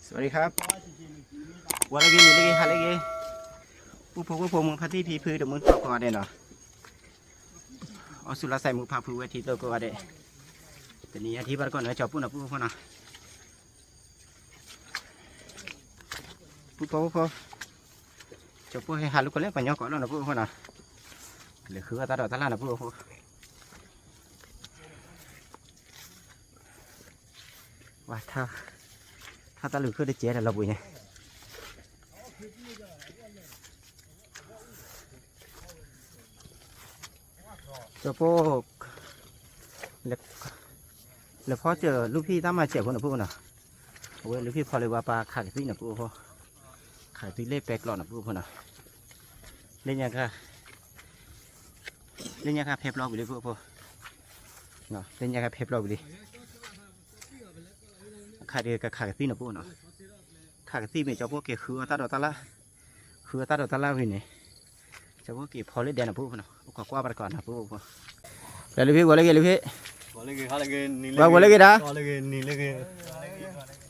สวัสดีครับ ဝါလၢဂ့ၤ နံၤလၢဂ့ၤ ဟါလၢဂ့ၤ ပုၢ်ဖိဝဲၢ်ဖိ မုၢ်ဖါတံၢ်ဖံဖု တမုၢ်တကိးကိးဂၤဒဲးနီၤ, အီၣ်ဆူၣ်လါစဲးမုၢ်ဖါဖုဝဲထံသိးကိးဂၤဒဲး, တနံၤအံၤထံၣ်ဘၣ်တကိးန့ၣ် ကၠီပိၢ်နီၤ ပုၢ်ဖိနီၤ, ပုၢ်ဖိဝဲၢ်ဖိ, ကၠီပိၢ်ဟဲဟးလူၢ်ကီၢ်လၢပှၤကညီကိးလီၤနီၤ ပုၢ်ဖိနီၤ, လဲၤဃုအီၣ်တၢ်ဒိးတၢ်လၣ်နီၤ ပုၢ်ဖိ ဝါ, ထါတၢ်လူၤခိၣ်တကဲဒီးလီၤပှ့ၤန့ၣ်, ကၠီပိၢ်, လဲၤဖီစၢၤလူၤဖံးတၢ်မၤစၢၤဖိနီၤ ပုၢ်ဖိနီၤ, အဝဲလူၤဖံးဖီလၢဝဲပှၤခးကသံၣ်နီၤ ပုၢ်ဖိ, ခးကသံၣ်လၢပဲကျိးနီၤ ပုၢ်ဖိနီၤ, လၢညါခါ, လၢညါခါဖဲပျီဝံၤလံ ပုၢ်ဖိ, လၢညါခါဖဲပျီဝံၤလံ အခါဒုးကခးကသံၣ်နီၤ ပုၢ်ဖိနီၤ, ခးကသံၣ်မ့ၢ်ကၠီ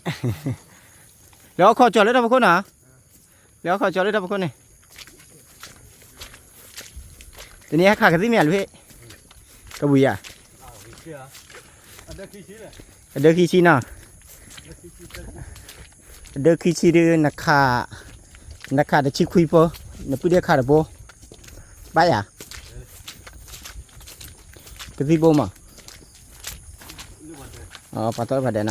ပိၢ်က့ၤဃုအီၣ်တၢ်ဒိးတၢ်လၣ်, ဃုအီၣ်တၢ်ဒိးတၢ်လၣ်ဝံၤန့ၣ်, ကၠီပိၢ်က့ၤဖီလၢဒဲနီၤ ပုၢ်ဖိနီၤ, အိၣ်ခိးကွၢ်ဘၣ်တကိးနီၤ ပုၢ်ဖိ, လၢလူၤဖံး ဝဲလၢဂ့ၤလူၤဖံး, ဝဲလၢဂ့ၤဒၣ်, လဲၤအီၣ်ခိးကၠီလၢတၢ်ဖီခိၣ်နီၤ, လဲၤအီၣ်ခိးကၠီလၢတၢ်ဖီခိၣ်န့ၣ် တနံၤဟဲခးကသံၣ်မ့ၢ်ဧါ လူၤဖံး, ကဝံၤဧါ, အဒၢခံဆံနီၤ, အဒၢခံဆံဒုး နခး, နခးတဆံခွံဖိ, နပုၢ်ဒ့ခးတဘိ, ဘၣ်ယၤ, ကသံၣ်ဘိမး, ပှၤတီပှၤဒဲးနီၤ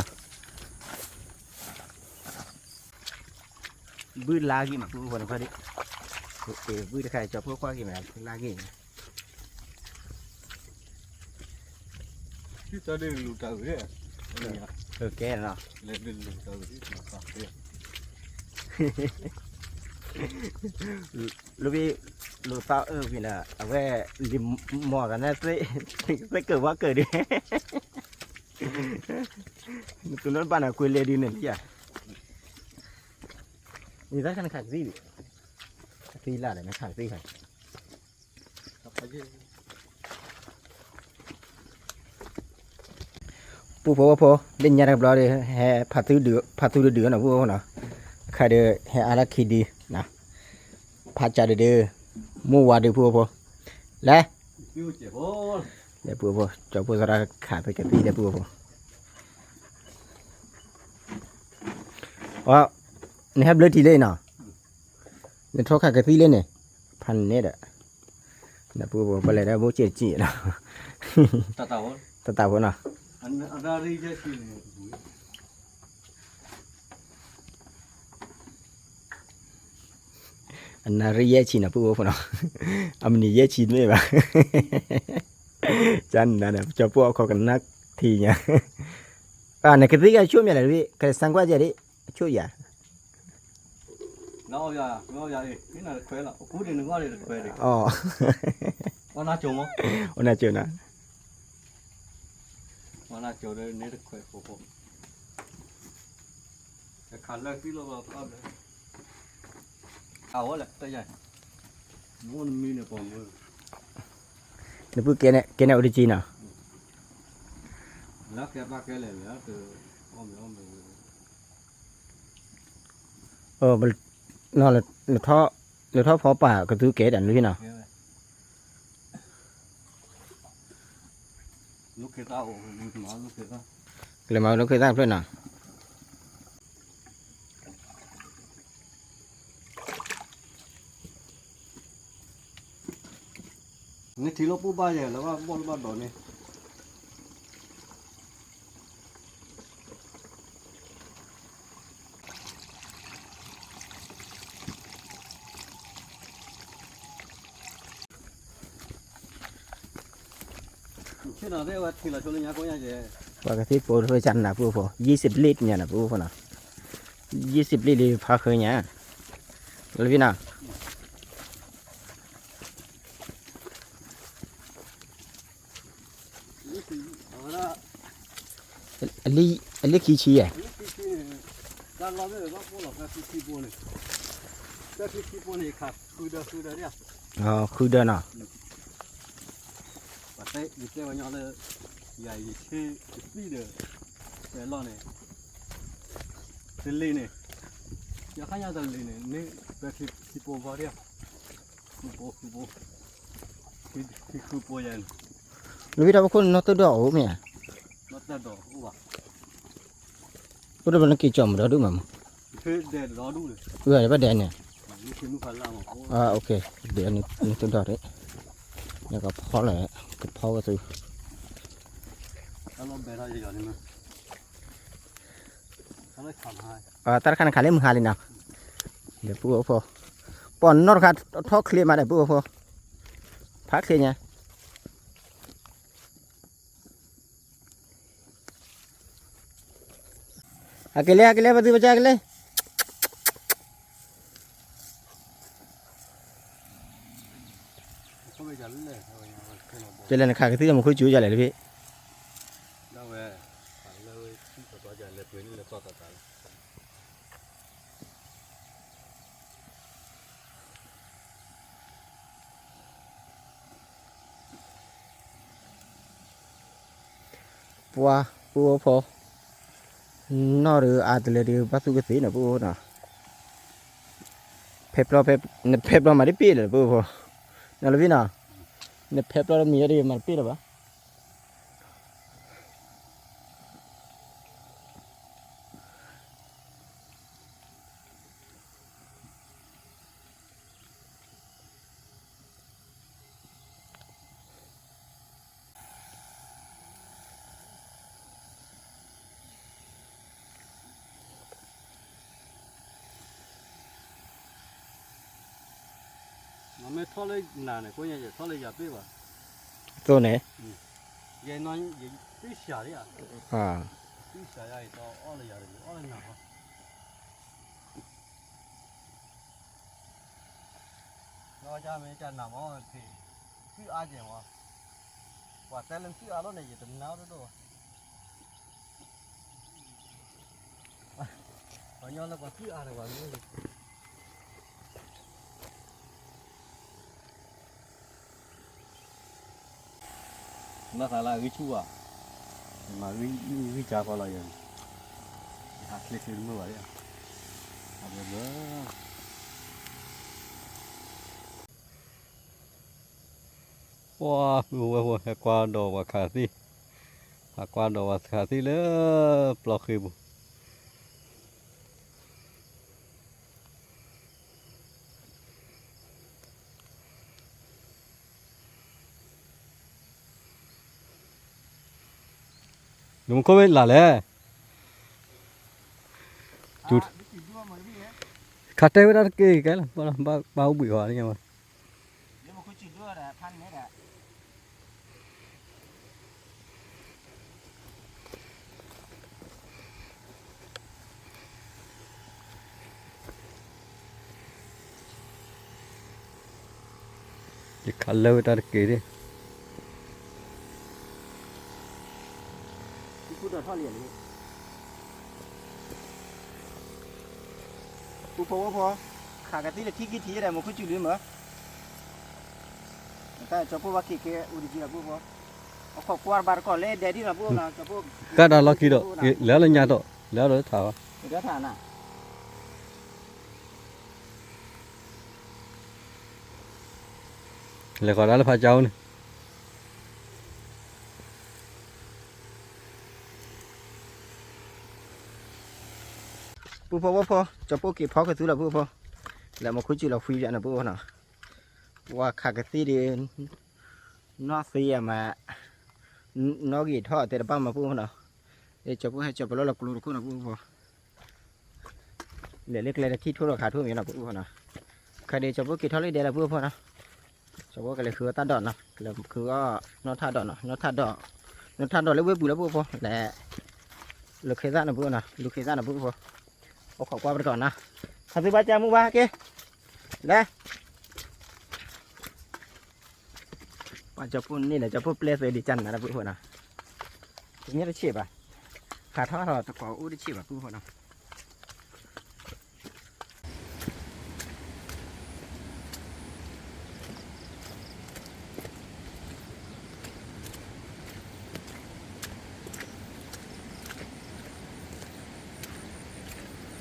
ဘုလါဂ့ၤမး ပုၢ်ဖိနီၤ, ဘုတခါ ကၠီဖိခွါဂ့ၤမး လါဂ့ၤ, ကဲနီၤ, လူၤဖံး လိာ်သးအၢဝံၤလၢ အဝဲ လံၤမီၢ်သးန့ၣ် သ့ၣ်ကၢၢ်ဝါကၢၢ်ဒုး, နသူၣ်နီတဘၣ်န့ၣ် ကွ့လဲၤဒုးန့ၣ်လံဧါ, နတၢ်ခါနခးကသံၣ်, ကသံၣ်လၢ်ဒီး နခးကသံၣ်ခါ ပုၢ်ဖိဝဲၢ်ဖိ လၢညါတဘျီဒီး ဟဲ ဖးသူတဒုးနီၤ ပုၢ်ဖိနီၤ, အခါဒီး ဟဲအါလၢခံဒုး, ဖးကၢ်ဒုးဒုး, မိၢ်ဝါဒုး ပုၢ်ဖိ, လဲၤ, လဲၤပုၢ်ဖိ ကၠီဖိသရၣ်ခးဖဲကသံၣ်လၢပုၢ်ဖိ, အ, နဟဲဘျၢထံလၢအံၤနီၤ, နထီၣ်ခးကသံၣ်လၢန့ၣ်, ဖးန့ၣ်ဒီး နပုၢ်ဖိပလဲၤဒီးဘိၣ်စဲးတစံၣ်နီၤ, တၢ်တၢ်ဖိနီၤ, အနၣ်ရံၣ်ယဲၢ်ဆံနီၤ ပုၢ်ဖိနီၤ, အမနံၤယဲၢ်ဆံတမ့ၢ်ဘၣ်, ကၠါနၤန့ၣ် ကၠီဖိအခိးကနၣ်ထံညါ, နကသံၣ်ကဆိၣ်မးလဲၣ် ကစၢ်ကွၢ်ကဲဒ် အဆိၣ်ယၤ အီၣ်, အီၣ်နၢ်ကၠိနီၤ, နပုၢ်ကဲန့ၣ် ကဲန့ၣ်အိၣ်တက့ၢ်နီၤ, လၢကဲဘၣ်ကဲလဲၣ်လၢ လၢထီၣ်, လၢထီၣ်ဖီပာ်ကသူကဲတၢ်နုၤနီၤ, ကလဲၤမၤလိခ့တၢ်ဖျၢၣ်နီၤ, နထံၣ်လၢပူၤဘၣ်ယဲၢ် လၢဘၣ်ဘီၣ်လၢဘၣ်ဒီးန့ၣ် ပှၤကသံၣ်ပိာ်ထွဲကၢ်နၤပုၢ်ဖိ ယံၢ်စံးဘျ့ညါနၤပုၢ်ဖိနီၤ, ယံၢ်စံးဘျ့လံဖးဃၢညါ, လၢဖံနီၤ အလံခံဆံယဲၢ်, ဃုဒၢနီၤ, ယတဲဝဲညီလၢ ယၤယဆ့ကသံၣ်ဒီး တဲလီၢ်န့ၣ် တလ့ၣ်န့ၣ်, ယခါညါတလ့ၣ်န့ၣ် မ့ၢ်ပှၤခံ, ခံပိာ်ဘီဒၣ်, ဃုပိာ်, ဃုပိာ်, ခံ, ခံဃုပိာ်ယၤန့ၣ်, နဝံတၢ်ဖီခိၣ်န့ၣ် နီၢ်တၢ်ဒိၣ်အိၣ်မ့ၢ်ဧါ, နီၢ်တၢ်ဒိၣ်အိၣ်ဘၣ်, အိၣ်ဒီးပနက့ၤကၠီၣ်မုၢ်ဒီဒူၣ်မးမး, ဖဲဒဲးဒီဒူၣ်န့ၣ်, အၢ ဘၣ်ဒဲးန့ၣ်, မ့ၢ်မုၢ်ဖးလၢ်မး, အၢ ဒဲးန့ၣ်တဒိၣ်ဒၣ်, နကဖီလၢ, ကဖီဝဲသု တၢ်တခါန့ၣ်ခးလၢမုၢ်ဟါလံနီၤ, ဒီးပုၢ်ဖိ, ပှၤနီၢ်တခါထီၣ်ချ့မးဒီးပုၢ်ဖိ, ဖးချ့ညါ, ဟဲက့ၤလဲၣ် ဟဲက့ၤလဲၣ် ပသုပကၢ်က့ၤလဲၣ်, ကလဲၤနခးကသံၣ်လၢမူခိၣ်စူၤယၤလဲၣ်တဖ့ၣ် ဒၣ်ဝဲ, လၢဝဲ, လၢဝဲ, ပှၤ, ပုၢ်ဖိ, နီၢ်ဒီးအါတလၢဒီး ဘၣ်သူၣ်ကသ့နီၤ ပုၢ်ဖိနီၤ, ဖဲဖျီ, နဖဲဖျီမၤတပ့ၢ်လၢၤပုၢ်ဖိ, နီၤလၢဖံနီၤ, နဖဲဖျီတမံၤဒီးမၤတပ့ၢ်လၢၤဘၣ် မ့ၢ်ထီၣ်လၢနၤန့ၣ် ကိးညါယထီၣ်လၢယၤပ့ၢ်ဘၣ်, သိးန့ၣ်, ယ, ယသ့ၣ်စှၤလံဧါ, သ့ၣ်စှၤယၤအံၤ အီၣ်လၢယၤတဂ့ၤအီၣ်လၢနၤလီၤ, လီၤမ့ၢ်ကနၤမ့ၢ်, သုအါကဲမ့ၢ်, ပှၤတဲလၢသုအါလီၤန့ၣ် ယတနာ်တဒိၣ်ဘၣ် ပှၤညီလၢပှၤသံၣ်အါဒီးပှၤမ့ၢ်, နီၢ်သးလၢအဂံၢ်ဆူၣ်ဘၣ်, မၤဂံၢ်ကၢ်ဃီလီၤယၤ, အချ့ချ့တမုာ်ဘၣ်, အဘျီဘျီ ပှၤ, ပုၢ်ဖိဝဲၢ်ဖိ ဟဲကွၢ်ဒီးပှၤခးသံၣ်, ဟဲကွၢ်ဒီးပှၤခးသံၣ်လၢပျီဃ့ပူၤ, နမူခိၣ်မ့ၢ်လၢ်လဲၣ်, ခးတဲဝဲဒၣ်တက့ၢ်ကဲလီၤ, ဘၣ်အိၣ်ဘှံးဃီန့ၣ်, ယခးလၢဝဲတၢ်တက့ၢ်ဒၣ်, ပုၢ်ဖိဝဲၢ်ဖိ, ခးကသံၣ်လၢထံခံထံၣ်ဒီး မူခိၣ်စူၤလံမး, တၢ်ကၠီၤပိၢ်ဘၣ်က့ၤကဲအူတကံလီၤပုၢ်ဖိ, အခီၣ်ကွၢ်ဘၣ်တကီၢ်လဲၣ်ဒဲးဒ်နီၤပုၢ်ဖိနီၤ, ကၠီၤပိၢ်, ကၢ်တၢ်လီၢ်ခံဒီး, လဲၤလၢညါဒီး, လဲၤဒီးထးဘၣ်, ထးနၤ လဲၤဃီၤတၢ်လၢဖးကၠီန့ၣ်, ပုၢ်ဖိဝဲၢ်ဖိ, ကၠီၤပိၢ်က့ၤဖီကသူလီၤပုၢ်ဖိ, လဲၤမူခိၣ်စူၤလီၤဃံလံန့ၣ်ပုၢ်ဖိနီၤ, ပှၤခးကသံၣ်ဒီး, နီၢ်သံယၤမး, နီၢ်ဂံၢ်ထီၣ်တဲတဘၣ်မးပုၢ်ဖိနီၤ, ကၠီၤပိၢ်ဟဲကၠီၤပလီၢ်လီၤကျိတခိၣ်နီၤပုၢ်ဖိ လဲၤလၢကျဲတထံၣ်ထိၣ်လီၤခးထိၣ်မ့ၢ်နီၤ ပုၢ်ဖိနီၤ, ခါဒံးကၠီၤပိၢ်က့ၤထီၣ်လၢဒဲးလီၤပုၢ်ဖိနီၤ, ကၠီၤပိၢ်ကလဲၤဃုအီၣ်တၢ်ဒိးနီၤ, ကလဲၤဃုအီၣ်နီၢ်ထၣ်ဒိးနီၤ, နီၢ်ထၣ်ဒိး, နီၢ်ထၣ်ဒိးလၢဝ့ၢ်ပူၤလီၤပုၢ်ဖိ, လဲၤ, လူၤခ့သၣ်နီၤပုၢ်နီၤ, လူၤခ့သၣ်နီၤပုၢ်ဖိ, အိၣ်ခိးကွၢ်ပတကီၢ်နီၤ, ခးသုဘၣ်ကၢ်မုၢ်ဘၣ်ဟဲက့ၤ, လဲၤ ပှၤကၠီၤပိၢ်န့ၣ်ဒီး ကၠီၤပိၢ်ပျဲသုဒံးကၢ်နၤလၢပုၢ်ဖိနီၤ, တမ့ၢ်တဆံးဘၣ်, ခးထီၣ်ထီၣ်တကိးအိၣ်တဆံးဘၣ်ပုၢ်ဖိနီၤ. ပ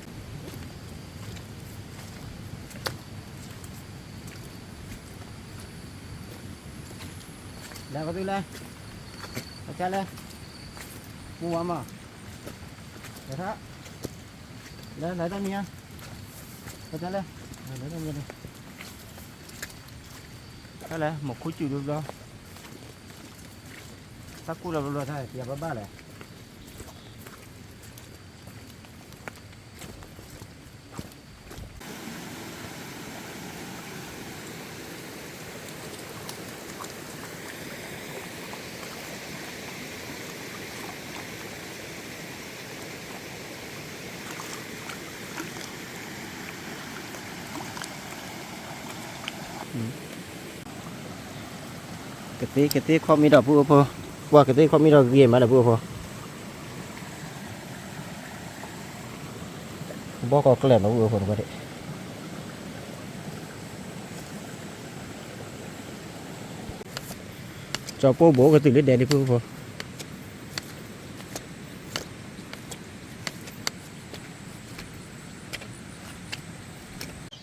လဲၤကသုလဲၣ်, ပကလဲၣ်, မူဝါမး, လဲၤထီၣ်, လဲၤ လဲၤတၢ်မံၤဧါ, ပကလဲၣ်, လဲၤတၢ်မံၤ, တၢ်လဲၣ် မ့ၢ်ခူစူၤတဘျီ, တၢ်ကူၣ်လီၤဘျီဘျီတၢ် ပယီၤဘၣ်ဘၣ်လဲၣ်. ကသ့ၣ် ကသ့ၣ်ခီၣ်မံဒီးပုၢ်ဖိ, ပှၤကသ့ၣ်ခီၣ်မံဒီးဂ့ၤမးဒီးပုၢ်ဖိ, ဘီကီၢ်ကျဲၢ်မးပုၢ်ဖိန့ၣ်, ကၠီၤပိၢ်ဘိးကတုၤလၢဒဲဒံးပုၢ်ဖိ,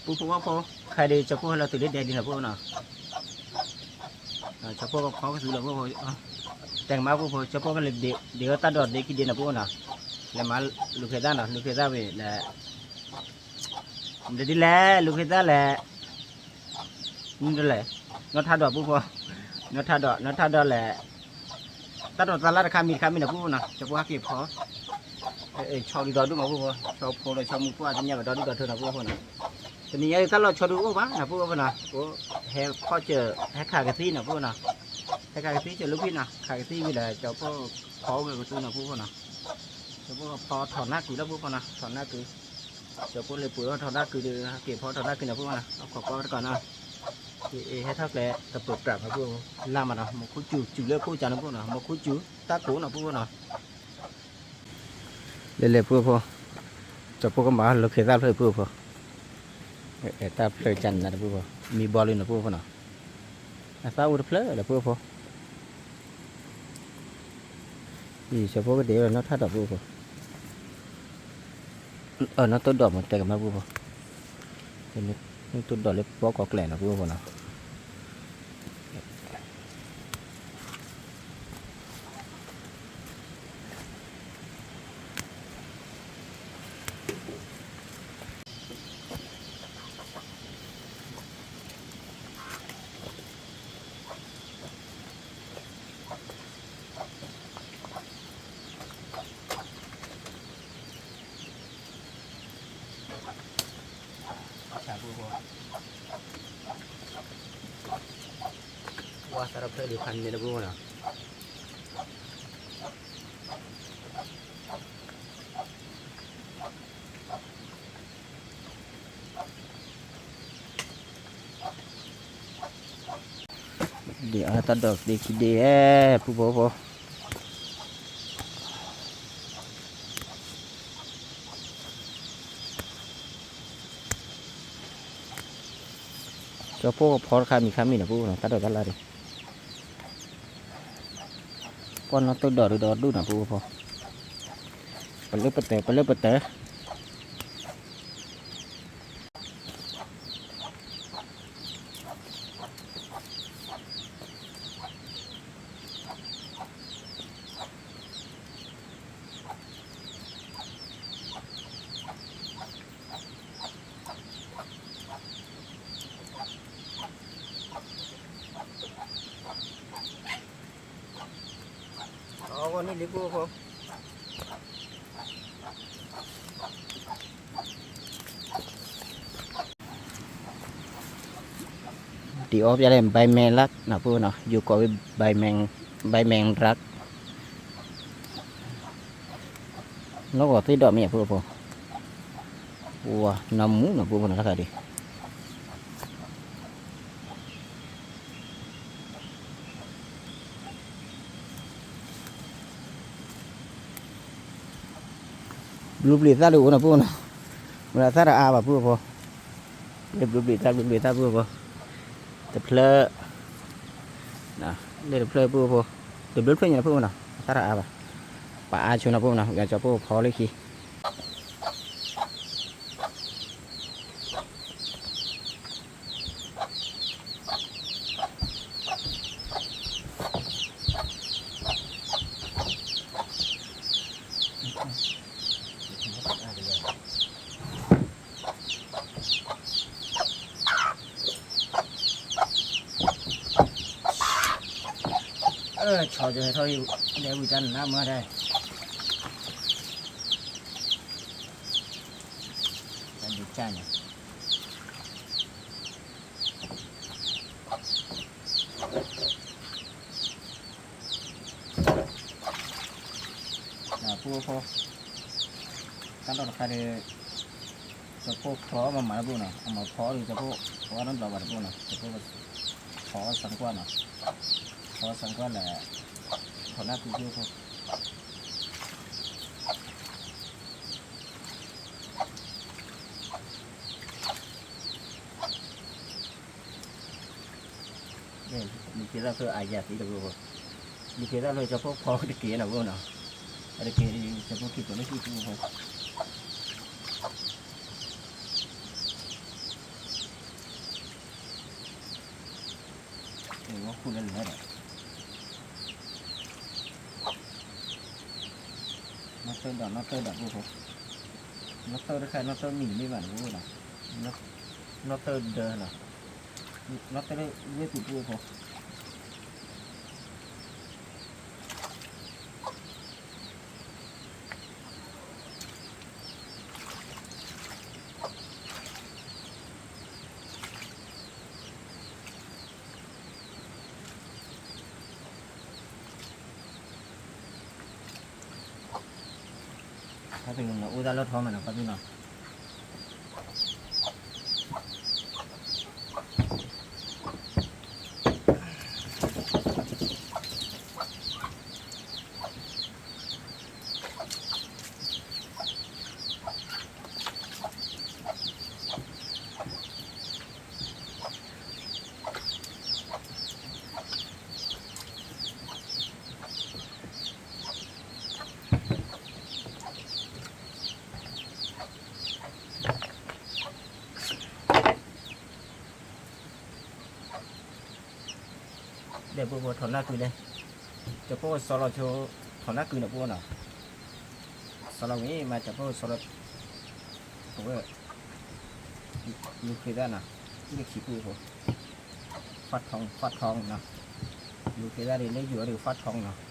ပုၢ်ဖိဝဲဖိ, ခဲဒံးကၠီၤပိၢ်ဟဲလီၤတုၤလၢဒဲဒံးနီၤပုၢ်ဖိနီၤ, ကၠီၤပိၢ်ကဖီကသူလီၤပုၢ်ဖိ, တဲကမးပုၢ်ဖိ ကၠီၤပိၢ်ကလဲၤဒ့အီၣ်တၢ်ဒိးဒ့ခံဒ့နီၤပုၢ်ဖိနီၤ, လဲၤမၤလူၤဃ့သၣ်နီၤ လူၤဃ့သၣ်ဝံၤလဲၣ်, ဒ်လဲၣ် လူၤဃ့သၣ်လဲၣ်, မ့ၢ်ဒ်လဲၣ်, နီၢ်ထါဒိးပုၢ်ဖိ, နီၢ်ထါဒိး နီၢ်ထါဒိးလဲၣ်, တၢ်ဒိးတၢ်လၢ်တခါမံၤတခါမံၤနီၤပုၢ်ဖိနီၤ ကၠီၤပိၢ်ဟဲက့ၤဖီ ဆီဒုဒီဒူၣ်မးပုၢ်ဖိ, ဆီဖိဒီးဆီမူခိၣ်အါတညၣ်ဘၣ်ဒီဒူၣ်ဒီထၢနီၤပုၢ်ဖိနီၤ, တနံၤညါတၢ်လီၢ်ဆီဒုအိၣ်ဘၣ်နီၤပုၢ်ဖိနီၤ, ဟဲဖီစၢၤ ဟဲခးကသံၣ်နီၤပုၢ်ဖိနီၤ, ဟဲခးကသံၣ်စၢၤလၢဖံနီၤ, ခးကသံၣ်ဝံၤဒီး ကၠီၤပိၢ်ဖီဝဲကသူနီၤပုၢ်ဖိနီၤ, ကၠီၤပိၢ်ဖီထီၣ်နၢ်ကုၤလီၤပုၢ်ဖိနီၤ, ထီၣ်နၢ်ကုၤ, ကၠီၤပိၢ်လၢပှ့ၤအီၣ်ထီၣ်နၢ်ကုၤဒီး ဟဲက့ၤဖီထီၣ်နၢ်ကုၤနီၤပုၢ်ဖိနီၤ, အခီၣ်ကီတကီၢ်နီၤ, ဟဲထီၣ်ကျဲတပၢၤပြးမးပုၢ်ဖိ, လၢ်မးနီၤ မ့ၢ်ခူစူၤ စူၤလၢခိၣ်ကၢ်နီၤပုၢ်နီၤ, မ့ၢ်ခူစူၤ တၢ်ကိးနီၤပုၢ်ဖိနီၤ လဲၤလဲၤပုၢ်ဖိ, ကၠီၤပိၢ်ကမၤလူၤဃ့သၣ်ဖျၢၣ်အံၤပုၢ်ဖိ, တၢ်ဖျၢၣ်ကၢ်နၤတပုၢ်ဖိ, မံဘီလံနီၤပုၢ်ဖိနီၤ, အသၣ်အိၣ်တဖျၢၣ်လၢပုၢ်ဖိ, အံၤကၠီၤပိၢ်ကဒ့ဝဲနီၢ်ထါဒိးပုၢ်ဖိ, အနီၢ်တိၢ်ဒိးမ့ၢ်တဲကမးပုၢ်ဖိ, နီၢ်တိၢ်ဒိးလၢဘီကီၢ်ကျဲၢ်နီၤပုၢ်ဖိနီၤ ဝါသးဒီဖျၢၣ်ဒံး ဖးန့ၣ်တဘိနီၤ ဒ်အတၢ်ဒိးသ့ခံဒ့ ပုၢ်ဖိဖိ ကၠီၤဖိကဖီတခါမံၤခါမံၤန့ၣ် ပုၢ်ဖိနီၤ တၢ်ဒိးတၢ်လၢ်ဒံး ပှၤနီၢ်တိၢ်ဒိးဒုဒီဒူၣ်နီၤ ပုၢ်ဖိ ပလၢပတၢၢ် ပလၢပတၢၢ် အဂီၢ်န့ၣ်လံ ပုၢ်ဖိ ဒ်အီၣ်ပျဲလဲၣ် ဘဲမဲလၢ်နီၤ ပုၢ်ဖိနီၤ ယိၤကိးဝဲ ဘဲမဲ ဘဲမဲရၢ် နီၢ်ဂီၤသ့ၣ်ဒီးမ့ၢ် ပုၢ်ဖိ ဝါ နီၢ်မူနီၤ ပုၢ်ဖိနီၤ တၢ်ခါဒံး ဘျုးပျံၤသၣ်ဒုးအိၣ်နီၤ ပုၢ်ဖိနီၤ မ့ၢ်သၣ်တအါဘၣ် ပုၢ်ဖိ လၢဘျုးပျံၤသၣ် ဘျုးပျံၤသၣ် ပုၢ်ဖိ တဖျၢၣ် လၢတဖျၢၣ် ပုၢ်ဖိ တဘျုးတဖျၢၣ်ညါနီၤ ပုၢ်ဖိနီၤ သၣ်တအါဘၣ် ပအါဆိနီၤ ပုၢ်ဖိနီၤ ယကၠီၤပိၢ်ဖီလၢခံ ပှၤကၠီၤပိၢ်ဖီလၢခံ ပှၤကၠီၤပိၢ်ဖီလၢခံ ပှၤကၠီၤပိၢ်ဖီလၢခံ ပှၤကၠီၤပိၢ်ဖီလၢခံ ဆီကဟဲထီၣ်ဟံၣ် ဒဲဝံၤတၢ်နးမၢဒဲး တၢ်ဒုးကၢ်ညါ ဖိဖိ တၢ်လီၢ်တခါဒီး ကၠီဖိဖီအီၣ်မၤမၤတဘိနီၤ, အမၤဖီအီၣ်ဒီးကၠီဖိဖီအီၣ်နီတဘျီဘၣ်တဘိနီၤ, ကၠီဖိဖီအီၣ်စၢ်ကွၢ်နီၤ, ဖီအီၣ်စၢ်ကွၢ်လၢ ထီၣ်နၢ်ကုဖိဖိ နက့ၤသၣ်ဖျၢၣ်အယၤသံတဘိဖိ, နက့ၤသၣ်ဖျၢၣ်ကၠီဖိဖီတက့ၢ်နီၤဘိနီၤ, အတက့ၢ်ကၠီဖိက့ၤပှၤလၢဟံၣ်ဖိဖိ အဝဲဃုလၢလၢဒီး နီၢ်တၢၢ်ဒီးနီၢ်တၢၢ်ဒီးဖိဖိ, နီၢ်တၢၢ်တခါနီၢ်တၢၢ်မံၤတမ့ၢ်ဘၣ်တဘိနီၤ, နီၢ်တၢၢ်ဒၢနီၤ, နီၢ်တၢၢ်ဝ့ၢ်ပူၤဖိဖိ ခါသုနအိၣ်တၢ်လၢထီမးနီၤ ခါသုနီၤ. ဒီးပဖိထီၣ်နၢ်ကုလဲၣ်, ကၠီဖိစီလီၤဆိ ထီၣ်နၢ်ကုန့ၣ်ပဖိနီၤ, စီလီၤဝံၤမး ကၠီဖိစီလီၤ, အဝဲ လူၤဃ့သၣ်နီၤ, လၢခံပူဖိ, ဖးထီနီၤ, လူၤဃ့သၣ်ဒီးလၢယိၤဒီးဖးထီနီၤ. မ့ၢ်နီၤ.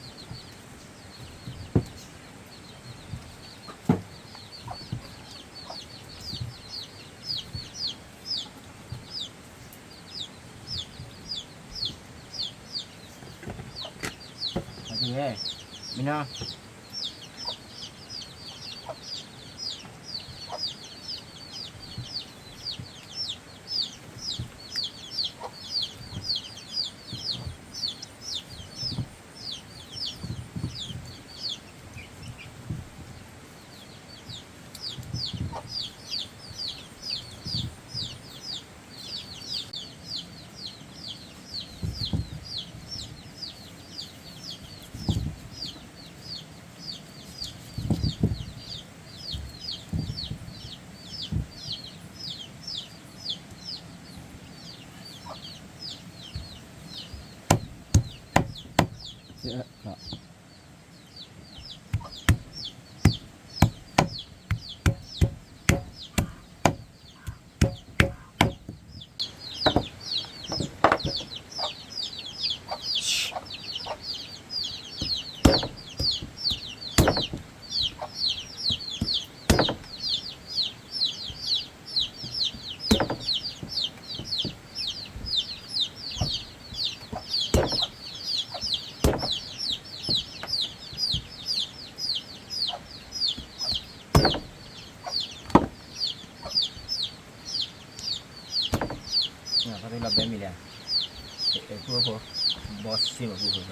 ဖဲလီၤဘဲမံၤလဲၣ်, ပုၢ်ဖိ, ဘီစ့မးပုၢ်ဖိ,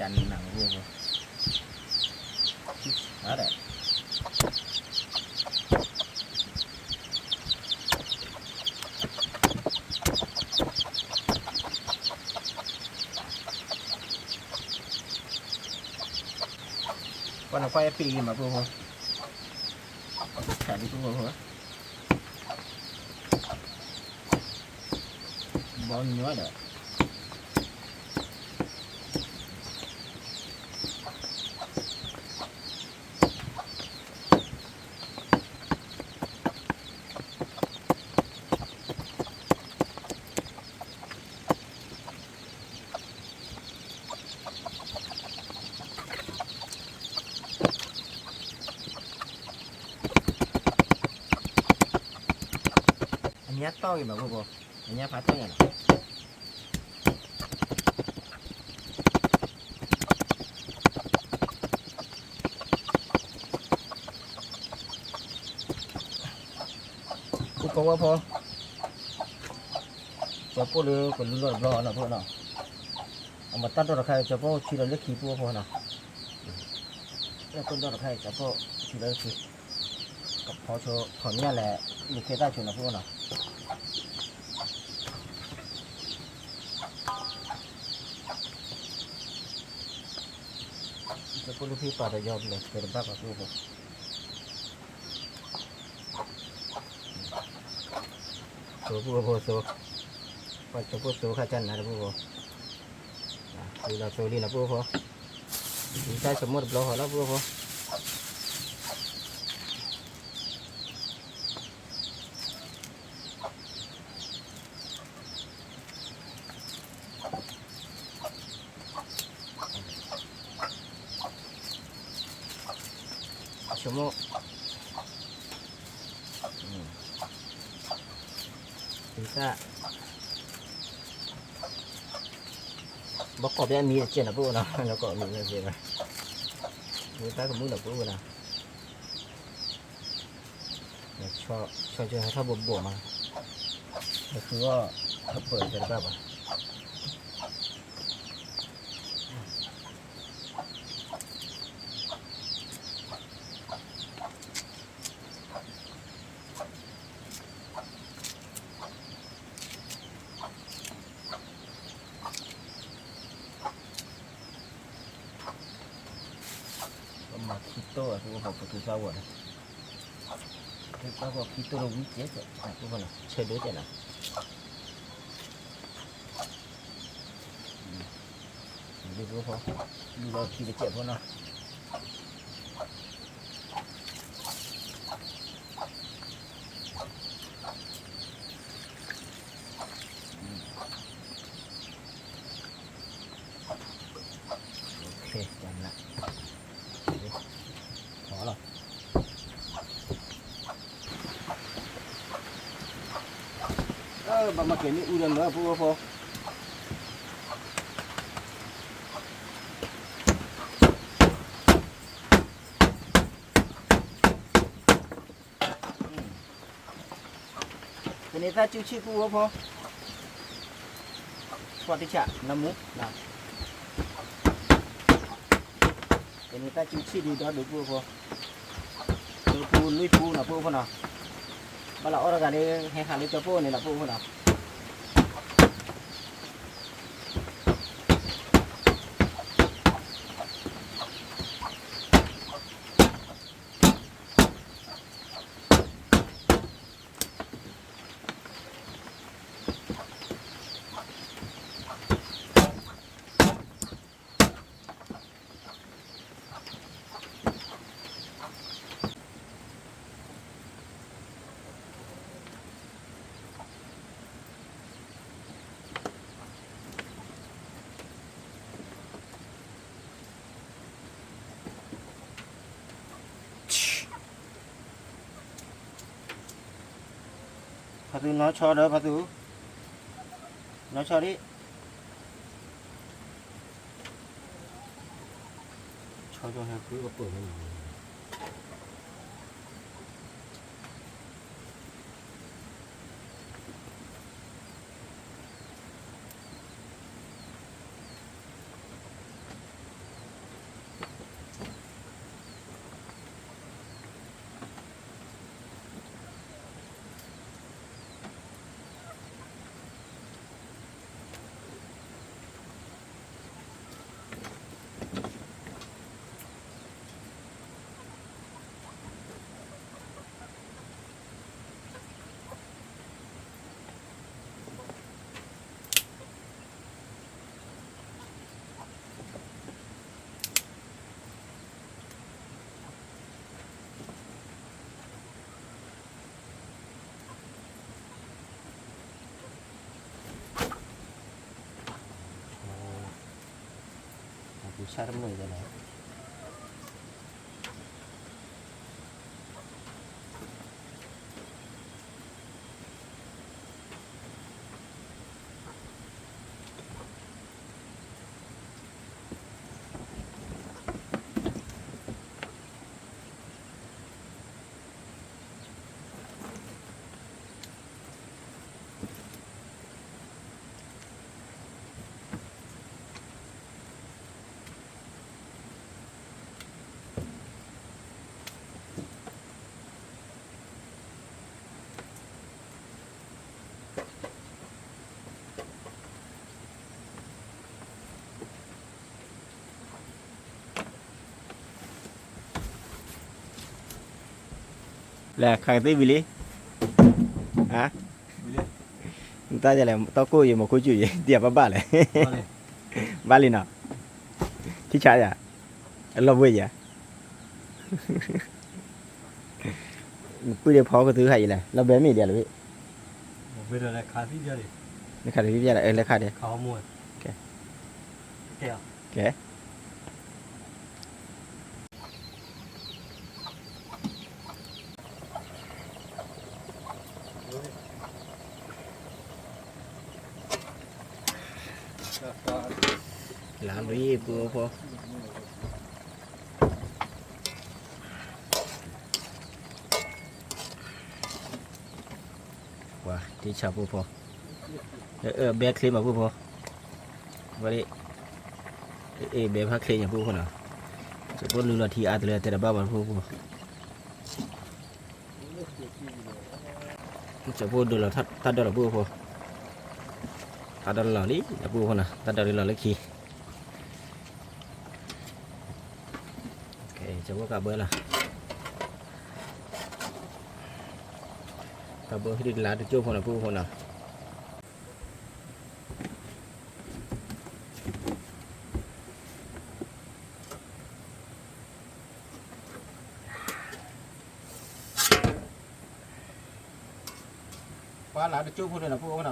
ကနၣ်မးပုၢ်ဖိ, ဒီး ကွၢ်နကွၢ်ယပံၤဂ့ၤမးပုၢ်ဖိ, ဆးလံပုၢ်ဖိ, ဘီညီဒီး ညါတီၢ်ဂ့ၤမးဖိဖိ, ညါဖးတီၢ်ညါနီၤ. ဖိဖိဝဲဖိ, ကၠီၤပိၢ်လၢကလူလီၤတဘျီနီၤဖိနီၤ, အမၤတၢ်ဒီတခါအံၤ ကၠီၤပိၢ်ထံလီၤလၢခံဖိဖိနီၤ, တၢ်ဒီတခါအံၤ ကၠီၤပိၢ်ထံလီၤလၢခံ ကဖီဆိ ဖီမ့ၢ်လဲၣ် လူၤကဲတၢ်ဆိနီၤဖိနီၤ. ကၠီၤပိၢ်လၢဖံပာ်ဒီးယီၤဘျဲၣ် တဲတဘၣ်ပှၤဖိဖိ, သိဖိဖိသိ, ပှၤကၠီၤပိၢ်သိခါကနၤတဖိဖိ, လီၤသိလံနီၤဖိဖိ, တၢ်ဆိကမိၣ်တဘျီဃီလီၤဖိဖိ. ဆိကမိၣ်, တၢ်, ဘၣ်ကိးဖဲအမံၤတကဲးနီၤဖိနီၤ, ဘၣ်ကိးအမံၤတကဲးဘၣ်, မ့ၢ်တၢ်ကမူၣ်နီၤဖိနီၤ. ဆီကၠိဟဲထီၣ်ဘိးဘိးမး, ဟဲဃုအီၣ်ဟဲပၢၢ်တဲတဘၣ်ဘၣ်. ပမၤခံတိၢ်အပူၤဃီ ပသူစါဝဲၢ်ဒီး, ပသူစါဝဲၢ်ခံတိၢ်လၢဝံကဲး, ဆၢဒိကဲးနီၤ, ဒ်ပဖိ, လူၤလီၤခံတကဲးဖိနီၤ. ဘၣ်မၤကဲၤမ့ၣ်အူဒီးမၢဖိဖိ. ကန့ၢ်သၣ်ကူဆံၣ်ဖိဖိ, ဆွီတဆး နမူ, ကန့ၢ်သၣ်ကူဆံၣ်ဒုးဒီဒုးဖိဖိ, လၢပူလွံၢ်ပူနီၤဖိဖိနီၤ, ဘၣ်လီၤအီၣ်တဂၤလၢ ဟဲဟးလၢကၠီၤပိၢ်န့ၣ်နီၤဖိဖိနီၤ. ဖါသူနီၢ်ဆီဒီးဖါသူ, နီၢ်ဆီဒံး, ဆီကၠီဟဲဃုကပၢၢ်န့ၣ် အပူၤဆၣ်တမုာ်ယဲလဲၣ်. လဲၤခးကသံၣ်ဝံၤလံ, တၢ်ယလဲၣ် တီၢ်ကိၣ်ယံၤ မၤခိၣ်စူၣ်ယံၤ ဒ်အဘၣ်ဘၣ်လဲၣ်, ဘၣ်လံနီၤ, ထံဆးယၤ, အလီၢ်ဘှံးယၤ, နပုၢ်ဒ့ဖီကသုဟးယံၤလဲၣ် လီၢ်ဘှံးမ့ၢ်ဒ်လဲၣ်, နခးတသံၣ်လဲၣ် လဲၤခးဒံး, ကဲ လါလွံၢ်ပူဖိ, ပှၤတံၢ်ဆါပူဖိ, အၢ ဘဲချ့မးပူဖိ, ဝဲဒ် အ့ ဘဲဖးချ့ညါပူဖိနီၤ, ကၠိဖိလူလီၤထံအါတလၢတဲတဘၣ်ဘၣ်ပူဖိ ကၠိဖိဒိလီၤတၢ်ဒိးလီၤပူဖိ, တၢ်ဒိးလီၤလံ ပူဖိနီၤ တၢ်ဒိးလီၤလၢခံ, ကၠိဖိကးဘၢလီၤ, ကးဘၢဟံၣ်ဒ်လါတကၠိဖိနီၤ ပူဖိနီၤ. ပှၤလၢတကၠိဖိန့ၣ်နီၤ ပူဖိနီၤ,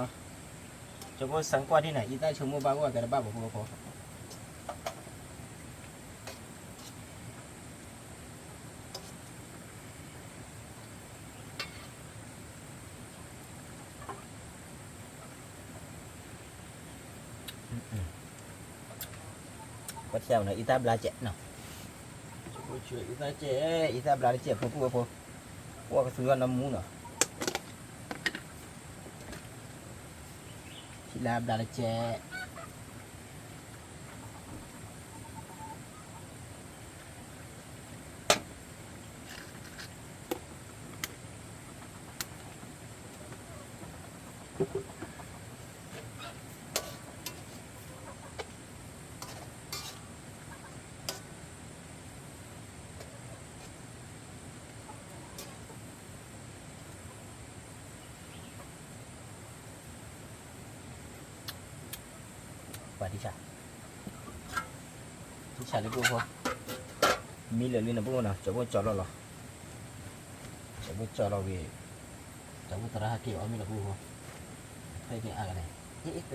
ကၠိဖိစၢ်ကွၢ်ဒ်န့ၣ် အံသၣ်ဆိကမိၣ်ဘၣ်အိၣ်အကဲတဘၣ်ပူဖိဖိ ပှၤဆဲးနီၤ အံသၣ်ဘျါစဲးနီၤ, အံသၣ်ဘျါတစဲးဖိဖိဖိ, အိၣ်ကသူအီၤနီၢ်မူနီၤ, ထံလါဘျါတစဲး ပှၤထံဆး, ထံဆးလၢပူဖိ, မံလၢာ်လံနပူဖိနီၤ ကၠီဖိကၠီလီၤလီၤ, ကၠီဖိကၠီလီၤဝံၤ, ကၠီဖိသရၣ်ဟဲက့ၤအီၣ်မ့ၤလၢပူဖိ, ဖဲက့ၤအါကလဲၣ်, အ့ၣ်အ့ၣ်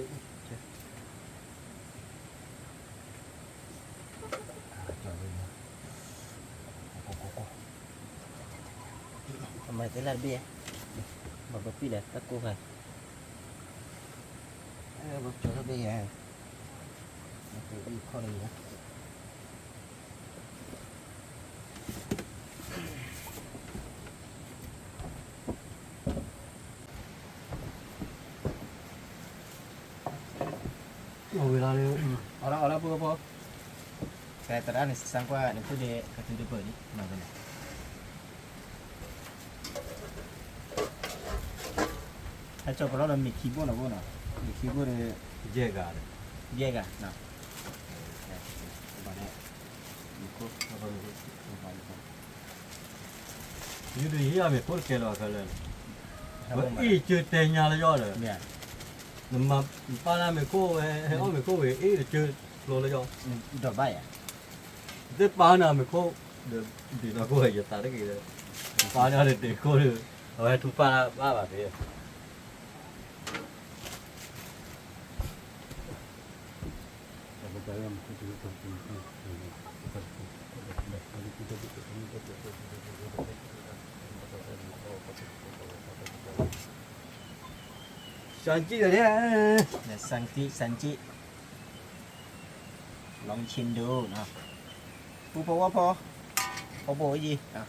အမၤသ့လၢတဘ့ၣ်, ဘၣ်ဘၣ်ပံၣ်လၢတၢ်ကိၢ်ခါ, ဘၣ်ကၠီလၢဘ့ၣ်ယါ, ဘၣ်ပံၣ်ခီၣ်လၢယါ, အဝဲလၢ, အီၣ်လၢအီၣ်လၢဖိဖိ, ကဲသရၣ်န့ၣ် စၢ်ကွၢ်န့ၣ် ဖုၣ်ဒ့ကသုတပၢၢ်ဒံး မၤသ့လဲၣ်. ဟဲကၠီပလီၢ်ဒီးမ့ၢ်ခံဘိၣ်နီၤဘိၣ်နီၤ, မ့ၢ်ခံဘိၣ်ဒီး, ယဲၢ်ဂၤ, ယဲၢ်ဂၤနီၤ, မ့ၢ်ခိၣ်, ယုၢ်တယုၢ်မ့ၢ်ခိၣ်တကဲလီၤခဲလၢာ်, အ့ၣ်ကၢတဲညါလၢယီၢ်ဒီး, နမၤပၢ်နၤမ့ၢ်ခိၣ်ဝဲ ဟဲအီၣ်မ့ၢ်ခိၣ်ဝဲ အ့ၣ်တကၢကျိလၢယီၢ်, ဒီးဘၣ်ယၤ, သ့ၣ်ပၢ်နၤမ့ၢ်ခိၣ်, ဒီးဒ်သိးခိၣ်ဝဲယသးတက့ၢ်ဒီး, ပၢ်နၤဒီးတ့ၢ်ခိၣ်ဒီး, အဝဲထူပၢ်ဘၣ်ဘၣ်သ့ စၢ်ကံၣ်ဒီး, စၢ်ကံၣ်, လီၤဆ့ဒိၣ်နီၤ, ပူဖိဝဲဖိ, အိၣ်ဘိၣ်ယံၤ,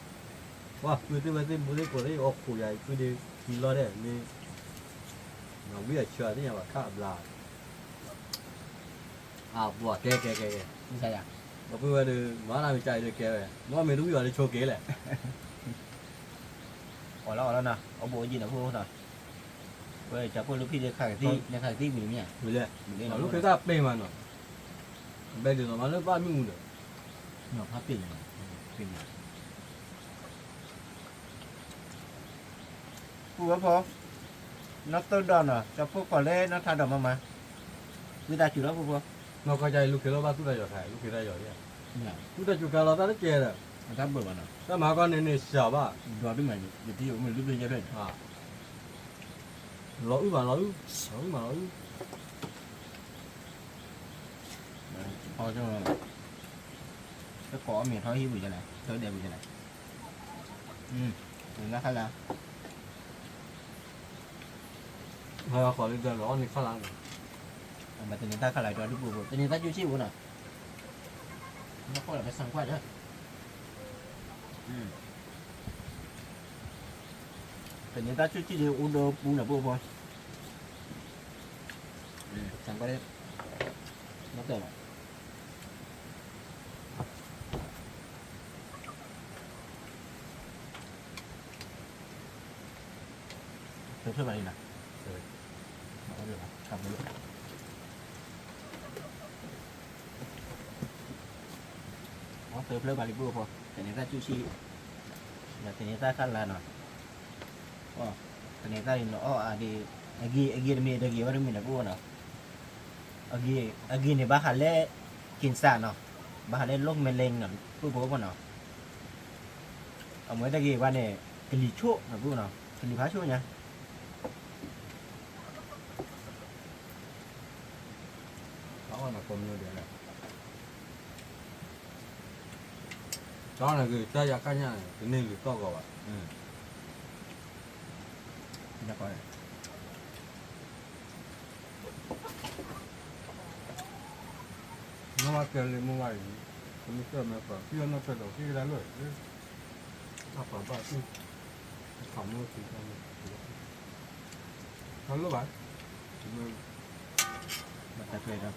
ပှၤပုၢ်သ့ၣ်ဝဲၢ်သ့ၣ်ဘိသ့ၣ်ကိးသ့ၣ်အီၣ်ခိးယၤ အံၤပုၢ်ဒ့ခံလီၤဒဲး မ့ၢ်, ဝံအဆၢသ့ၣ်ညါဘၣ်ခးအဘျါ အဘှီကဲကဲကဲကဲ, ပှၤပုၢ်ဝဲၢ်ဒီး မၤတၢ်မ့ၢ်ကၢအံၤဒီးကဲဝဲ, မ့ၢ်မ့ၢ်တဝံၣ်အီၤဒီးဆိက့ၤလဲၣ်, အီၣ်လီၤအီၣ်လီၤနီၤ အိၣ်ဘိၣ်ယံၤနီၤဖိနီၤ, ဝဲကၠီဖိလၢဖံးဒီးခးကသံၣ် နခးကသံၣ်ဝံၤမ့ၢ်ဧါ, ဝံၤလဲၣ်, လီၤလၢခ့သၣ်ပ့ၢ်မးနီၤ, အဘဲဒ်သိးမးလၢဘၣ်မ့ၣ်အူဒီး, နီၤဖးပ့ၢ်န့ၣ်, ပ့ၢ်န့ၣ် ဖိဝဲဖိ, နီၢ်သိၣ်ဒီးနီၤ ကၠီဖိကီၢ်လၢနီၢ်ထါဒီးမၤမၤ, ဝံသးစူၤလီၤဖိဖိ, နီၢ်ကီၢ်ကၢ်အံၤ လူၤက့ၤလီၤဘၣ်သူၣ်တၢ်ယီၤခါ လူၤက့ၤတၢ်ယီၤယဲ, သူၣ်တၢ်စူၤခါလီၤသးတကဲဒီး, တၢ်ဘၣ်ဘၣ်နီၤ, တၢ်မၤကီၢ်န့ၣ်န့ၣ်စှၤဘၣ်, ဒွးဒုမး ယတယိမ့ၢ်လူၤပျၢၤယဲဖဲန့ၣ်, လီၤအုၣ်မးလီၤအုၣ်, လီၤအုၣ်မးလီၤအုၣ် အီၣ်ကၠိ, တကိးအီၣ်မ့ၤထီဟံၣ်ပူၤယဲလဲၣ်, ထီဒဲးပူၤယဲလဲၣ်, ပနၢ်ခါလါ, ဟဲဃီၤလံဒီးလီၤအီၣ်န့ၣ်ခါလါ, မ့ၢ်တန့ၤတၢ်ခါလါဒီးဒုပူၤပူၤ တန့ၤတၢ်ကၠူၣ်ဆံၣ်ပူၤနီၤ, နၢ်ခီလၢပစၢၤကွၢ်ဒီး ပန့ၢ်တၢ်ဆူၣ်ဆံၣ်ဒ်အိၣ်ဒီးပူၤန့ၣ် ပအိၣ်ဘီ, ပသံကွၢ်, မ့ၢ်တၢ်လီၤ, သုဖျၢၣ်ဘၣ်လံနီၤ, အီၣ်ဖျၢၣ်ဘၣ်လံ, အီၣ်သုဖျၢၣ်ဘၣ်လံပအိၣ်ဖီ, တန့ၤတၢ်ဆူၣ်ဆံၣ်, ဒီးတန့ၤတၢ်ခါလါနီၤ, တန့ၤတၢ်န့ၣ်နီၤ အီၣ်အါဒ်, အဂ့ၤအဂ့ၤတမ့ၢ်တဂ့ၤဝဲတမ့ၢ်နီၤပအိၣ်နီၤ, အဂ့ၤန့ၣ်ဘၣ်ဃးလၢ ကင်ဆာနီၤ, ဘၣ်ဃးလၢ โรคมะเร็ง နီၤ ပအိၣ်ဖီနီၤ, အမ့ၢ်တဂ့ၤဘၣ်န့ၣ် ကလံၤဆိၣ်နီၤပအိၣ်နီၤ ကလံၤဖးဆိၣ်ညါ အီၣ်နီၤကိးမံၤဒဲးလၢ တၢ်န့ၣ်ဂ့ၤ တၢ်ယါခါညါန့ၣ် တန့ၢ်လံၤသီၣ်ဂီၤဘၣ်, နီၢ်ဘၣ်ကဲလၢမိၢ်ဘၣ်အံၤ, ကမ့ၢ်ကၢၢ်မဲာ်ပှၤ ဖံအီၣ်နီၢ်ထွဲဒီး ဟ့ၣ်ကဒါလၢ, တၢ်ပှၤဘၣ်သ့ၣ်, ခးမိၢ်သံတၢ်မ့ၢ်, တၢ်လိၣ်ဘၣ်, ဘၣ်တၢ်ထွဲဒီး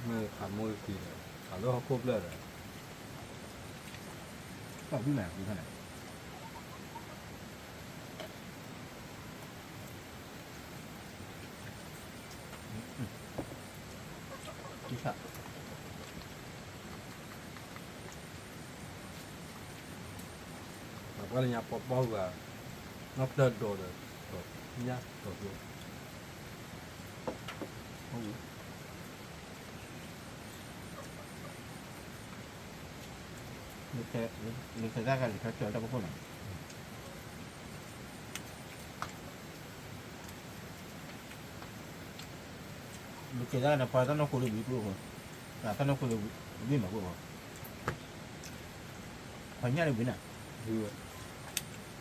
မ့ၢ်ခးမိၢ်သံဒီး ခးလၢဟီၣ်ခိၣ်ဖျၢၣ်ဒီး တၢ်ဘုၣ်မး ဘုၣ်ခါန့ၣ် တံၢ်ဆၣ် ပှၤလၢညါပီပီဂၤ နီၢ်တၢၢ်ဒိးဒီး ညၣ်တီၤကျိ လၢခံဂၤကလဲၤထီၣ်ကၠီတၢ်ဖီခိၣ်နီၤ လူၤက့ၤတၢ်န့ၣ် ပှၤတၢ်နီၢ်ခိလၢဝံၤပှိၢ်အဃိ, တၢ်နီၢ်ခိလၢဝံၤမးပှိၢ်အဃိ, ပှၤညၣ်လၢဝံၤန့ၣ်,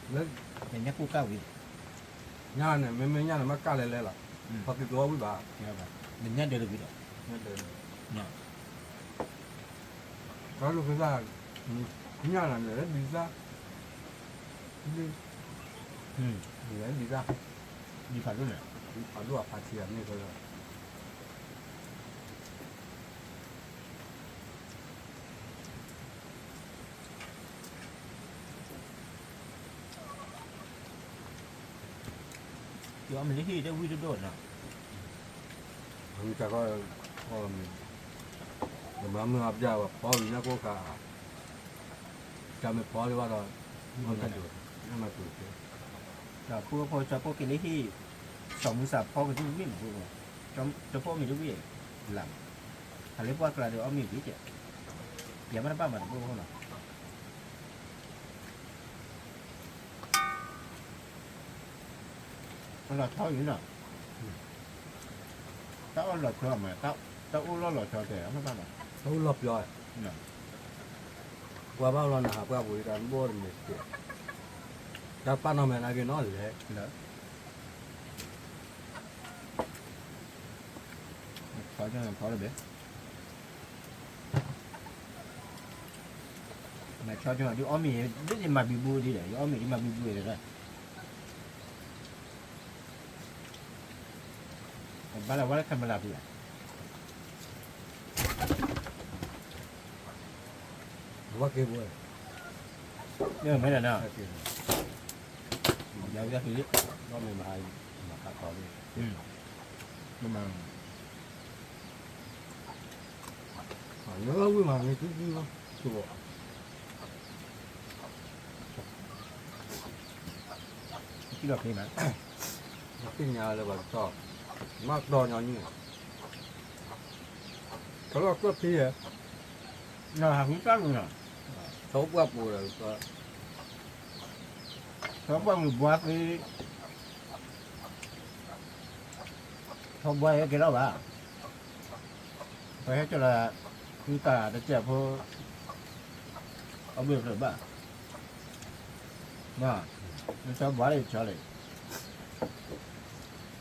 လၢ, ညၣ်ကိၢ်ကၢ်ဝံၤ, ညၣ်န့ၣ် မ့မ့ၢ်ညၣ်န့ၣ် မ့ၢ်ကၢ်လဲၤလဲၤလီၤ, ပှၤသံသဝီဝံၤဘၣ်, နညၣ်ဒဲးလၢဝံၤဒီး, တၢ်လူၤက့ၤတၢ်, ညၣ်န့ၣ် လဲၤလၢဒံသၣ် ဒ်, လဲၤဒံသၣ်, ဒံဖးဒိၣ်န့ၣ်, ဒံဖးဒိၣ်အဖါဆံးအမ့ၢ်ဖဲလၢ, ယအီၣ်မ့ၤလၢဟံၣ်တဝံၣ်တဒိၣ်နီၤ, အမ့ၢ်တၢ်ကီ, အီၣ်မ့ၤ, ယမၤမုၢ်အီၣ်ပျၢ်ဝဲဖီဝံၤညါကိၣ်ခါ, တၢ်မ့ၢ်ဖီလၢဘၣ်ဒီး, မၤတူၢ်, မၤတူၢ်, တၢ်ဖိဖိကၠီဖိက့ၤလၢဟံၣ်, စီၤမုၢ်စၢ်ဖီကဒုဝံၣ်မးဖိ, ကၠီဖိမ့ၤတဝံၣ်, လၢ်မး, ဟးလၢပှၢ်ကျါဒီးအီၣ်မ့ၤဝံၤကဲ, ယမ့ၢ်တဘၣ်မၤတဘၣ်ဖိနီၤ အလီၤဆီအံၤနီၤ, တၢ်အီၣ်လီၤဆီမး, တၢ်အိၣ်လီၤလီၤဆီတဲာ်, တၢ်အိၣ်လီၤပျီ, ပှၤဘၣ်လီၤနဟးပှၢ်ပူၤဒီး တၢ်ဘိၣ်တမ့ၢ်တကဲ, တၢ်ပာ်နီၣ်မဲာ်နာ်က့နီၤလဲၣ်, ဆီတဘ့ၣ် မ့ၢ်ဆီကၠီဒ်အီၣ်မ့ၤ ဒ်ယမၤဘံဘူဒ်ဒီး ယအီၣ်မ့ၤဒ်မၤဘံဘူဒ်ဒီး ဘၣ်လၢဝဲလၢ camera ပူၤဧါ, ဝဲက့ၤပူၤ, မ့ၢ်ဒီးနီၤ, ယဝဲက့ၤလံ, ဘၣ်မ့ၢ်မဟါအံၤ မၤခါထီၣ်လံ, မ့ၢ်မၤ ယဝဲဝံၤမၤန့ၣ် သုသံလီၤ, သုဘီ, ထံလီၤဖံးမး, သ့ၣ်ညါလၢပှၤကတီၢ်, မၤကတီၢ်ညီနုၢ်, ကလီၢ်ကျၢၢ်ဖံးယဲ, နဟးဖံးတၢ်မုာ်နီၤ, ထီပှၢ်ပူၤဒီး, ထီပှၢ်မုာ်ဘှါသ့, ထီဘှါယဲကဲထီၣ်ဘၣ်, ပဟဲကၠီလီၤ, သုတၢ်တစဲးဖိ, အဘ့ၣ်ဖျၢၣ်ဘၣ်, နဆီဘှါလၢဆီလီ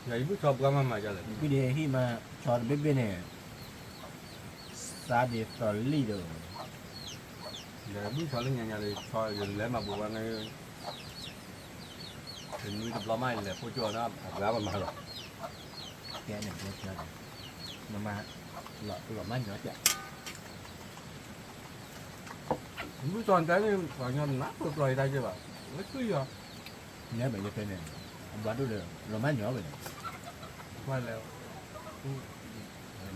ၤ, ယဘုၣ်ဆီဘှါမးမးယလဲၣ်, ဘုၣ်ဒ့ဟံၣ်မး, ဆီတဘ့ၣ်ဘ့ၣ်န့ၣ်, စးဒ့သီလံၣ်ဒီး, ယဘုၣ်ဆီလၢညါညါလၢဆီယလဲၤမၤဘူးဘၣ်န့ၣ် တနွံတဘျီမး ယလဲၤဖိကၠိအီၤန့ၣ် အဘှါပမၤလီၤ, ကဲန့ၣ်ဘှါကၠီန့ၣ်, မမၤ, လီၤမးညီကဲ, ဘုၣ်ဆီတၢ်န့ၣ် ပှၤကညီနးပျီပျီယတၢ်က့ဘၣ်, လၢသွံၣ်ယီၤ, နဲဘၣ်ယတဲန့ၣ်, အဘှါဒိၣ်ဒီး လီၤမးညီဝဲန့ၣ်, ကွၢ်လဲၣ်,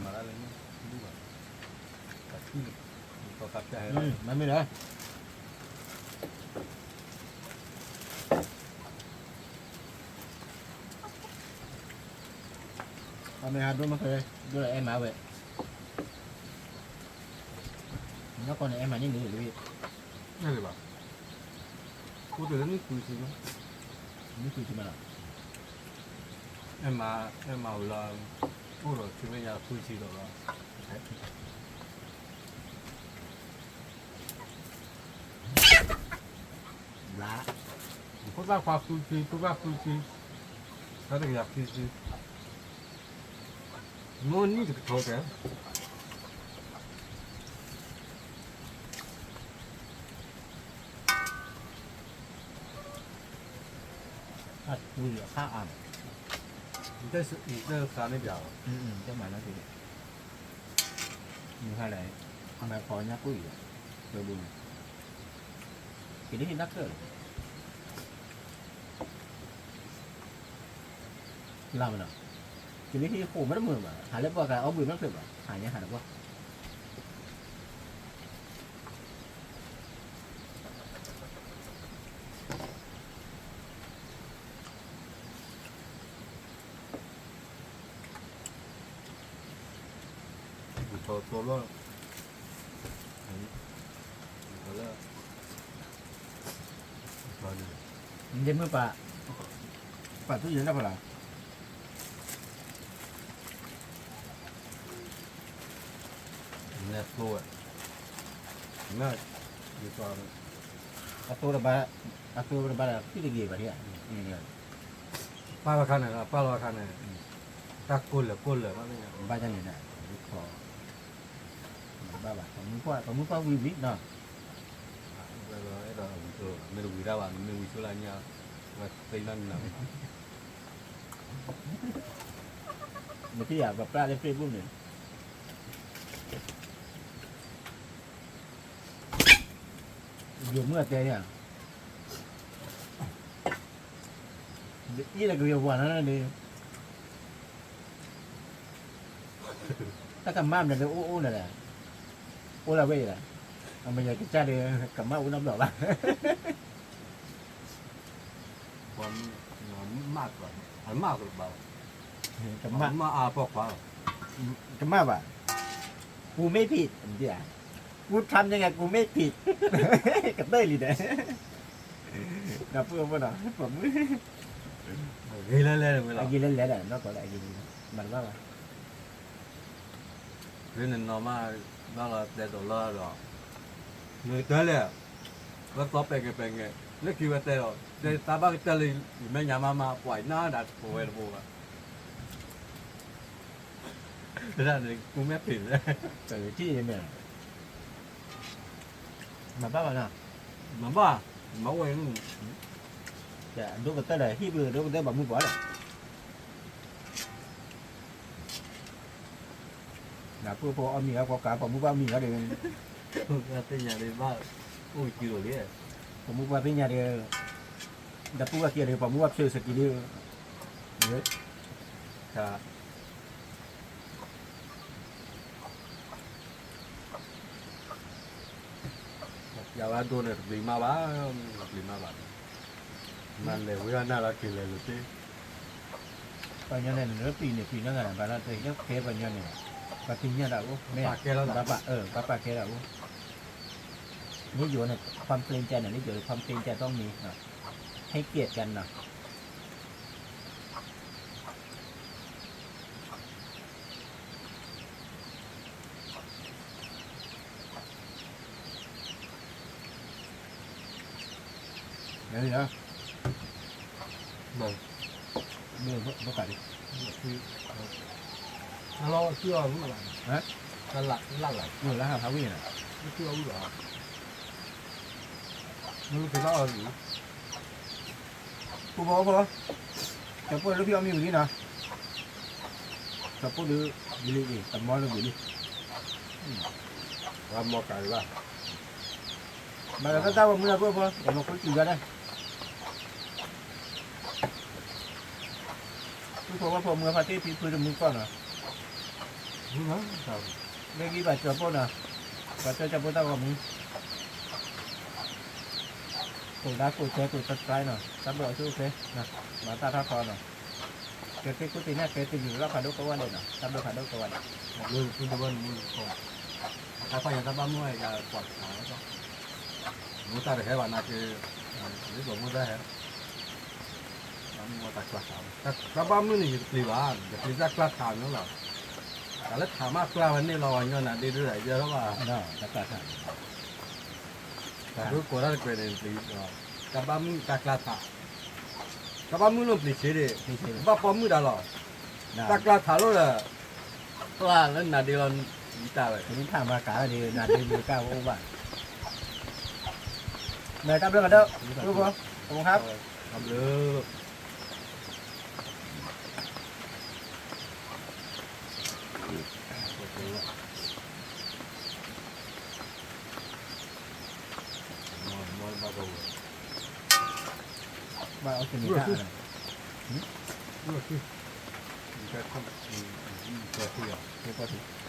မၤတၢ်လၢန့ၣ်, ဘုၣ်ဘၣ်, တၢ်သွံၣ်, မၤမ့ၢ်ဒီး အမ့ၢ်ဟးဒိၣ်မးခဲ, ဒိၣ်ဒီးအဲၣ်မးဝဲ, နီၢ်ကီၢ်န့ၣ်အဲၣ်မးန့ၣ်န့ၣ်, ဘၣ်, အိၣ်တလၢနံၣ်ဃုဆံ, နံၣ်ဃုဆံမးလီၤ, အဲၣ်မး, အဲၣ်မးဝံၤလီၤ, အိၣ်ဒီးဆံမဲာ်ညါဃုဆံဒီးလီၤ ဘျါ, ဖိသၣ်ခွါဃုဆံ, ဖိသၣ်ခွါဃုဆံ, တၢ်တကယၤခံဆံ, မိၢ်နံၣ်တကထိကဲ, ခါတူၤလီၤခါအါန့ၣ်, နတဃါန့ၣ်ပျးလီၤ, တမၤလၢက့ၤ, မုၢ်ဟါလဲၣ်, အမၤဖီညါကွံာ်အံၤ, ပှဲၤဘိန့ၣ်, က့ၤလၢဟံၣ်တၢ်ကျၢၢ်လီၤ လၢမနီၤ, ကလံၤဟံၣ်ဃိးမ့ၢ်တမုာ်ဘၣ်, ဟးလၢပှၤကအီၣ်ဘှံးမ့ၢ်ဖျၢၣ်ဘၣ်, ဟးညါဟးတပှၢ်, ထီၣ်သိလီၤ, လၢ ယမ့ၢ်ပာ်, ပာ်သူၣ်ယဲၢ်လၢဖီလာ်, နဲသိဝဲ, န, အသိတဘၣ်, အသိတဘၣ်ဒီး ဖံၣ်တဂ့ၤဘၣ်ဒ်ဧါ, ပာ်လီၤခါန့ၣ်, ပာ်လီၤခါန့ၣ်, တၢ်ကိၢ်လၢာ်ကိၢ်လၢာ်ဘၣ်, ဘၣ်ဒ်န့ၣ်ဒၣ်, ဘၣ်ဘၣ်, ပှၤမုၢ်ပှၢ်ဝံၤဝံၤနီၤ, ဝဲလီၤအဲၣ်ဒိးဝံၤဆိ, မ့ၢ်တဝံၤတၢ်ဘၣ်, နမ့ၢ်ဝံၤဆိလၢညါ, ဝဲသ့ၣ်နီၣ်နၤ, နထံၣ်ယၤ ပပျၢ်လၢ Facebook န့ၣ်, ယိၤမုၣ်အတဲန့ၣ်, ယအံၤလၢကဝံၤအဝၤနီၤန့ၣ်, တၢ်ကမၣ်မနုၤလၢအိၣ်အိၣ်န့ၣ်လဲၣ်, အိၣ်လၢဝဲအံၤလဲၣ်, အမ့ၢ်ယကစၢ်ဒီး ကမၣ်အိၣ်နီတဘျီဘၣ်, မၤ, မၤ, မၤအါဖီခွါ, ကမၣ်ဘၣ်, กูไม่ผิด, กูทำยังไงกูไม่ผิด, ကတၢၢ်လံဒီး, ဒီပုၢ်ဝဲၢ်နီၤ, ပမုၢ်, ဂ့ၤလၢလဲၣ်, အဂ့ၤလၢလဲၣ်ဒီး နီၢ်ကီၢ်လၢအဂ့ၤလၢ, မၤတဘၣ်ဘၣ် ဖဲန့ၣ်နီၢ်မး, ဘၣ်လီၤတဲဒိးလီၤဒီး, နကတၢၢ်လဲၣ်, ဝဲသီပဲာ်ကဲပဲာ်ကဲ, လၢခံဝဲတဲဒီး, တဲတၢ်ဘၣ်ကတၢၢ်လၢ ယမဲာ်ညါမးမး ပှၤအံၤနၤဒၣ်တဖိဝဲတဘိဘၣ်, တဒၣ်န့ၣ် ကူမဲာ်ဖံးလဲၣ်, တထံၣ်န့ၣ်, မၤဘၣ်ဘၣ်နီၤ, မၤဘၣ်, မၤဝဲ, ဒိၣ်ကတၢၢ်ဒီး ဟံၣ်ပူၤဒိၣ်ကတၢၢ် ပှၤမုၢ်ပှၢ်ဒီး နၢ်ပၢၢ်ဖိအီၣ်မ့ၤအီၣ်ကီကး ပှၤမုၢ်ဘၣ်မံၤလီၤဒီး, သ့ၣ်ညါဒ်ဘၣ်, အိၣ်ကံၤလိာ်လံ, ပှၤမုၢ်ဘၣ်သ့ၣ်ညါဒီး, ဒီပုၢ်ဝဲၢ်ခံဂၤဒီး ပှၤမုၢ်ဘၣ်ဖျဲးစကံးဒီး, တၢ်, ပျးဝဲဒိၣ်န့ၣ် တပျံၤမးဘၣ်, တပျံၤမးဘၣ်န့ၣ်, မၤလဲၤဝံၤအီၣ်နၢ်လီၤက့ၤလဲၤလိာ်သ့, ပှၤညီန့ၣ် နပျံၤန့ၣ် ပျံၤနီတဂၤန့ၣ် ဘၣ်လၢတဲ ကဲပှၤညီန့ၣ် ပှၤသ့ၣ်ညါတၢ်အိၣ် မ့ၢ် ဘၣ်ပာ်ကဲတၢ်အိၣ်, မ့ၢ်ယိၤန့ၣ် ความเกรงใจ န့ၣ် မ့ၢ်ယိၤန့ၣ် ความเกรงใจ ต้องมี ให้เกียรติกัน เนาะ လၢ ဘၣ်ဘၣ်လံ, လၢအီၣ်ဝံၣ်ဘၣ်, လၢဟးဝံၣ်န့ၣ်, လၢအီၣ်ဝံၣ်ဘၣ်, မ့ၢ်လၢက့ၤလၢအီၣ်ဝံၣ်, ပူဖိဖိ, ကၠီၤပိၢ်လၢဖံအီၣ်မ့ၤဝံၤလံနီၤ, ကၠီၤပိၢ်ဒုး, ဝံၤလံ, တမီလၢဝံၤလံ, ဝဲမီကးလၢၤဘၣ်, ဘၣ်ဒီးတၢ်တၢ်ဂီၤမူလၢဖိဖိ, ယမၤဃုတုၤဂၤဒၣ် သူၣ်ဖိဝဲဖိမုၢ်ဖါတ့ၢ်ဖံဖုတမူကီၢ်နီၤ, လၢဂံၢ်ဘၣ်ကၠီၤပိၢ်နီၤ, ပှၤကၠီၤကၠီၤပိၢ်တၢ်ဂီၤမူ, ကိးဒါကိးဆဲကိး subscribe နီၤ, တၢ်ဘျုးအဆိကတၢၢ်, မၤတၢ်ထီၣ်ထီနီၤ, ကဲသ့ၣ်ကူၣ်သ့ၣ်ညၣ် ကဲသ့ၣ်ယုာ်လီၤဖးဒိၣ်ကိးဂၤဒဲးနီၤ, တၢ်ဘျုးဖးဒိၣ်ကိးဂၤဒဲး, တၢ်ဘျုးဖးဒိၣ်ကိးဂၤဒဲး, အတၢ်ဖးယံၤတၢ်ဘၣ်မုၢ်ဝဲယၤကွၢ်ခးဝဲ, မူတၢ်တဟဲဘၣ်နာ်က့, ဒ်သိးမူတၢ်ဟဲ တၢ်မူတၢ်ကျါခး, တၢ်ဘၣ်မုၢ်န့ၣ် ယတပျံၤဘၣ်, ယတပျံၤတၢ်ကျါခးမ့ၢ်လီၤ, တၢ်လၢခးမးကျါဝဲန့ၣ်လီၤ ပှၤညီနၤဒ့ဒိၣ်ဒၣ်ယဲထီၣ်ဘၣ်, တၢ်ဒိကိးတၢ်တကွဲးန့ၣ် ပျံၤ, တၢ်ဘၣ်မုၢ်တၢ်ကျါခး, တၢ်ဘၣ်မုၢ်လိၣ်ပျံၤဆ့ဒံး, ဘၣ်ပိာ်မုၣ်ဒၣ်လီၤ, တၢ်ကျါခးလိၣ်ဒီး, ကျါလၢနၤဒ့လီၤ, ယတၢ်ဝဲ, နထးမၤကးဒ်နၤဒ့မ့ၢ်ကၢ်အိၣ်ဘၣ်, မ့ၢ်တၢ်ဘျုးဖးဒိၣ်, ဖိဖိ, ခอบคุณครับ, တၢ်ဘျုး ဘၣ်အီၣ်တနံၤတၢ်အါ, ဘၣ်